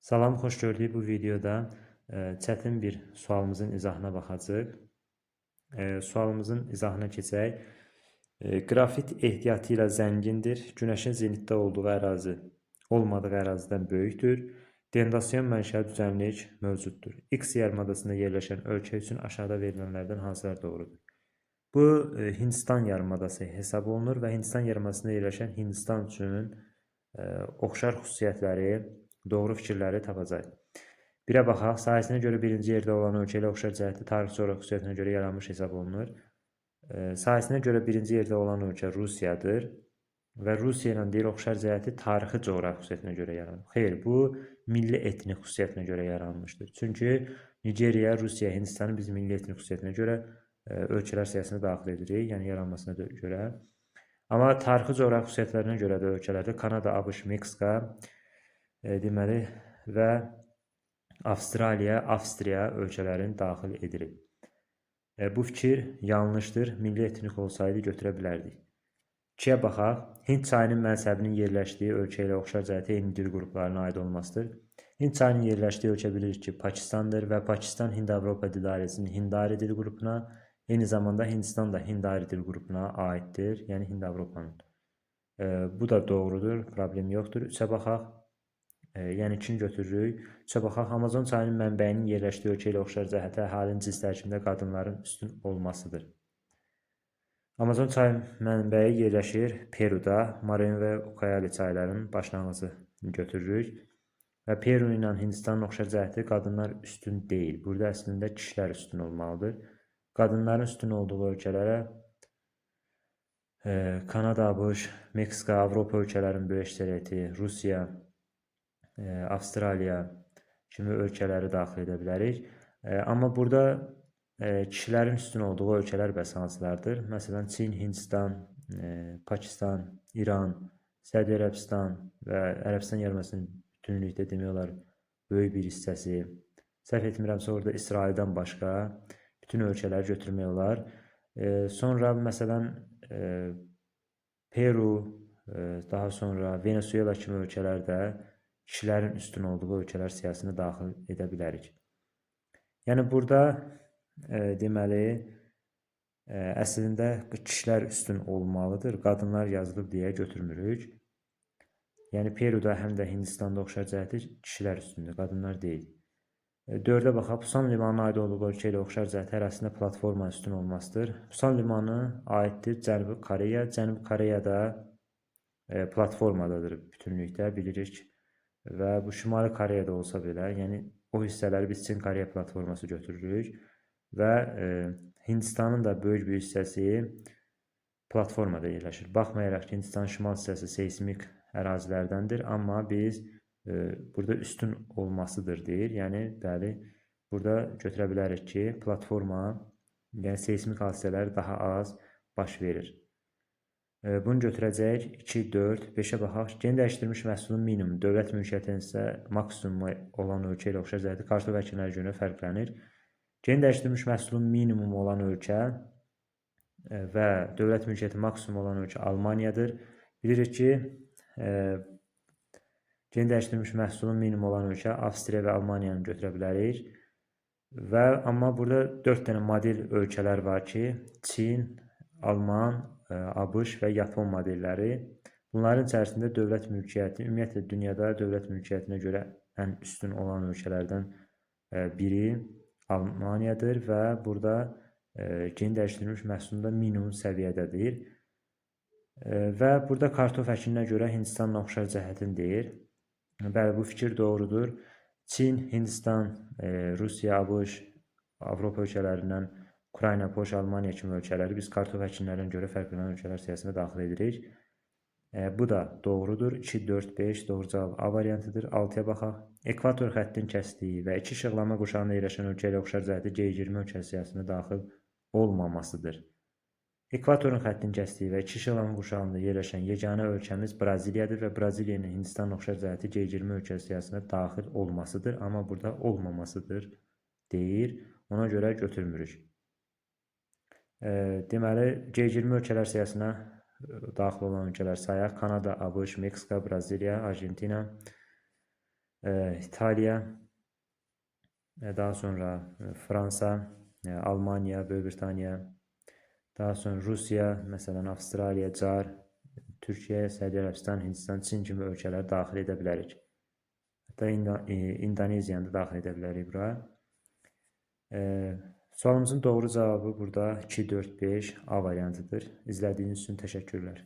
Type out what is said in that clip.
Salam, xoş gördük. Bu videoda çətin bir sualımızın izahına baxacağıq. Sualımızın izahına keçək. Qrafit ehtiyatı ilə zəngindir. Günəşin zenitdə olduğu ərazi olmadığı ərazidən böyükdür. Dendasiyon mənşəli düzənlik mövcuddur. X yarımadasında yerləşən ölkə üçün aşağıda verilənlərdən hansılar doğrudur? Bu Hindistan yarımadası hesab olunur və Hindistan yarımadasında yerləşən Hindistan üçün oxşar xüsusiyyətləri, doğru fikirləri tapacaq. Birə baxaq, sahəsinə görə birinci yerdə olan ölkə ilə oxşar cəhətdə tarix coğrafi xüsusiyyətinə görə yaranmış hesab olunur. Sahəsinə görə birinci yerdə olan ölkə Rusiyadır və Rusiya ilə deyir oxşar cəhəti tarixi coğrafi xüsusiyyətinə görə yaranır. Xeyr, bu milli etnik xüsusiyyətinə görə yaranmışdır. Çünki Nigeriya, Rusiya, Hindistanı biz milli etnik xüsusiyyətinə görə ölkələr siyahısına daxil edirik, yəni yaranmasına görə. Amma tarixi coğrafi xüsusiyyətlərinə görə də ölkələrdə Kanada, ABŞ, Meksika, deməli və Avstraliya, Avstriya ölkələrini daxil edirik. Bu fikir yanlışdır. Milli etnik olsaydı götürə bilərdik. 2-yə baxaq. Hind çayının mənsəbinin yerləşdiyi ölkə ilə oxşar cəhətə eyni dil qruplarına aid olmasıdır. Hind çayının yerləşdiyi ölkə bilirik ki, Pakistandır və Pakistan Hind-Avropa dil ailəsinin Hindari dil qrupuna, eyni zamanda Hindistan da Hindari dil qrupuna aiddir, yəni Hind-Avropanın. Bu da doğrudur, problem yoxdur. 3-ə baxaq. Yəni 2-ni götürürük. 3-ə baxaq. Amazon çayının mənbəyinin yerləşdiyi ölkə ilə oxşar cəhətə əhalinin cins tərkibində qadınların üstün olmasıdır. Amazon çayı mənbəyi yerləşir Peruda, Maranhão və Ucayali çaylarının başlanğıcı götürürük. Və Peru ilə Hindistanın oxşar cəhəti qadınlar üstün deyil. Burada əslində kişilər üstün olmalıdır. Qadınların üstün olduğu ölkələrə Kanada, ABŞ, Meksika, Avropa ölkələrinin böyük əksəriyyəti, Rusiya, Avstraliya kimi ölkələri daxil edə bilərik. Amma burada kişilərin üstün olduğu ölkələr bəs hansılardır? Məsələn, Çin, Hindistan, Pakistan, İran, Səudiyyə Ərəbistan və Ərəbistan yarımadasının bütünlükdə demək olar böyük bir hissəsi. Səhv etmirəmsə orada İsraildən başqa bütün ölkələri götürmək olar. Sonra məsələn Peru, daha sonra Venesuela kimi ölkələr də kişilərin üstün olduğu ölkələr siyahısına daxil edə bilərik. Yəni burada deməli əslində kişilər üstün olmalıdır. Qadınlar yazılıb deyə götürmürük. Yəni Peruda həm də Hindistanda oxşar cəhəti kişilər üstündür, qadınlar deyil. 4-ə baxaq. Pusan limanına aid olduğu ölkə ilə oxşar cəhəti ərazisində platforma üstün olmasıdır. Pusan limanı aiddir Cənubi Koreya. Cənubi Koreyada platformadadır bütünlükdə bilirik. Və bu Şimali Koreyada olsa belə, yəni o hissələri biz Çin Koreya platforması götürürük və Hindistanın da böyük bir hissəsi platformada yerləşir. Baxmayaraq ki, Hindistanın şimal hissəsi seysmik ərazilərdəndir, amma biz burada üstün olmasıdır deyir. Yəni bəli, burada götürə bilərik ki, platforma, yəni seysmik hadisələr daha az baş verir. Bunu götürəcəyik 2, 4, 5-ə baxaq. Gen dəyişdirilmiş məhsulun minimum, dövlət mülkiyyətinin isə maksimumu olan ölkə ilə oxşar cəhətdə kartof əkinləri görə fərqlənir. Gen dəyişdirilmiş məhsulun minimum olan ölkə və dövlət mülkiyyəti maksimum olan ölkə Almaniyadır. Bilirik ki, gen dəyişdirilmiş məhsulun minimum olan ölkə Avstriya və Almaniyanı götürə bilərik. Və amma burada 4 dənə model ölkələr var ki, Çin, Alman, ABŞ və Yapon modelləri. Bunların içərisində dövlət mülkiyyəti, ümumiyyətlə dünyada dövlət mülkiyyətinə görə ən üstün olan ölkələrdən biri Almaniyadır və burada gen dəyişdirilmiş məhsulun da minimum səviyyədədir. Və burada kartof əkininə görə Hindistanla oxşar cəhətin deyir. Bəli, bu fikir doğrudur. Çin, Hindistan, Rusiya, ABŞ, Avropa ölkələrindən Ukrayna, Polşa, Almaniya kimi ölkələri biz kartof əkinlərinə görə fərqlənən ölkələr siyahısına daxil edirik. Bu da doğrudur. 2, 4, 5 doğru cavab A variantıdır. 6-ya baxaq. Ekvator xəttinin kəsdiyi və iki işıqlanma qurşağında yerləşən ölkə ilə oxşar cəhəti G20 ölkə siyahısına daxil olmamasıdır. Ekvatorun xəttinin kəsdiyi və iki işıqlanma qurşağında yerləşən yeganə ölkəmiz Braziliyadır və Braziliya ilə Hindistanın oxşar cəhəti G20 ölkə siyahısına daxil olmasıdır, amma burada olmamasıdır deyir. Ona görə götürmürük. Deməli, G20 ölkələr siyahısına daxil olan ölkələr sayaq. Kanada, ABŞ, Meksika, Braziliya, Argentina, İtaliya, daha sonra Fransa, Almaniya, Böyük Britaniya, daha sonra Rusiya, məsələn, Avstraliya, CAR, Türkiyə, Səudiyyə Ərəbistan, Hindistan, Çin kimi ölkələri daxil edə bilərik. Hətta İndoneziyanı da daxil edə bilərik bura. Sualımızın doğru cavabı burada 2, 4, 5 A variantıdır. İzlədiyiniz üçün təşəkkürlər.